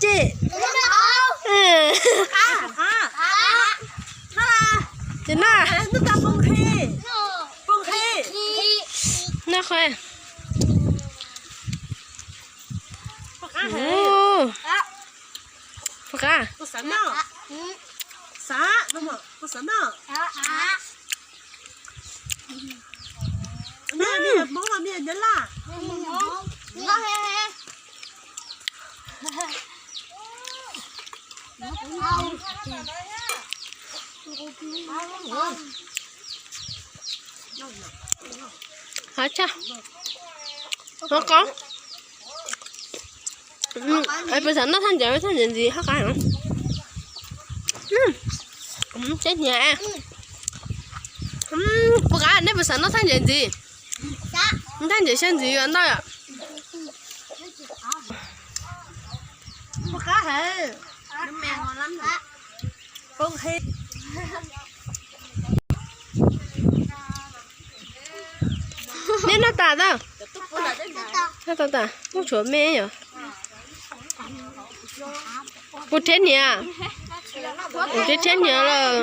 Ces, ces no, no qhov, pom qab. Qhov tshaj, qhov qab. Puas xav noj thaj ntses, thaj ntses ntxiv qhov qab heev. Teb niam, puas qab nej puas xav noj thaj ntses ntxiv? Thaj ntses siab ntxiv yuav ntau yom. Nej noj tas tau? Noj tas tas, muab tshuav me yom. Kuv thiab niam, kuv thiab niam lawm.